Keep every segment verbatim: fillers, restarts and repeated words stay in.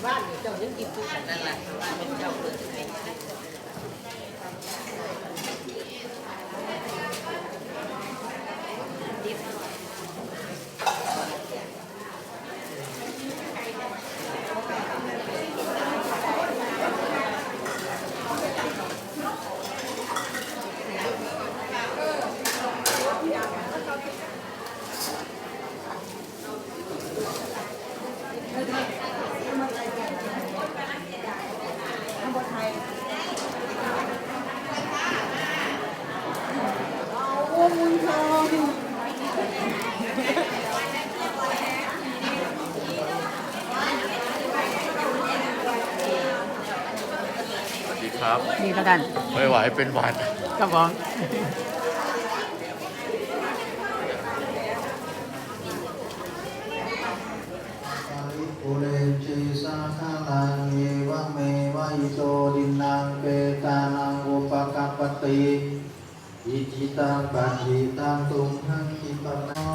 สวัสดีครับ นี่ก็ท่าน ไม่ไหวเป็นหวัด ครับผม Pūrentu sāgaraṃ, evameva ito dinnaṃ petānaṃ upakappati. Icchitaṃ patthitaṃ tumhaṃ khippameva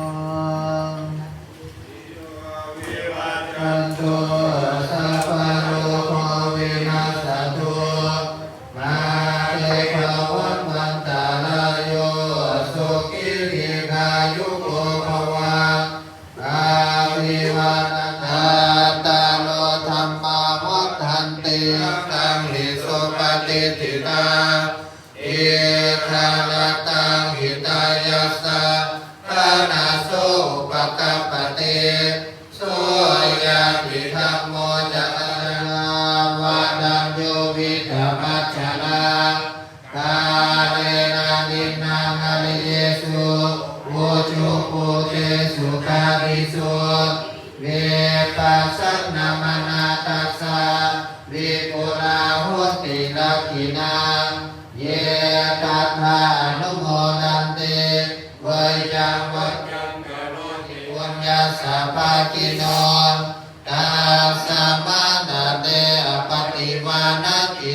samijjhatu, sabbarogo vinassatu, mā te bhavatvantarāyo, sukhī dīghāyuko bhava. Abhivādanasīlissa niccaṃ vuḍḍhāpacāyino, cattāro dhammā vaḍḍhanti, ekaṃ hi supaṭiṭṭhitā, dīgharattaṃ hitāyassa, ṭhānaso upakappati. So ñātidhammo ca ajjhayaṃ, vananyo vidha majjhanaṃ, kālena dinnaṃ ariyesu, ujubhūtesu kāresu, vippasannamanā tassa, vipulā honti dakkhiṇā. Ye tattha anumodanti, veyyaṃ vajjaṃ karoti, puññassa bhāgino, tasmā dade appaṭivānanti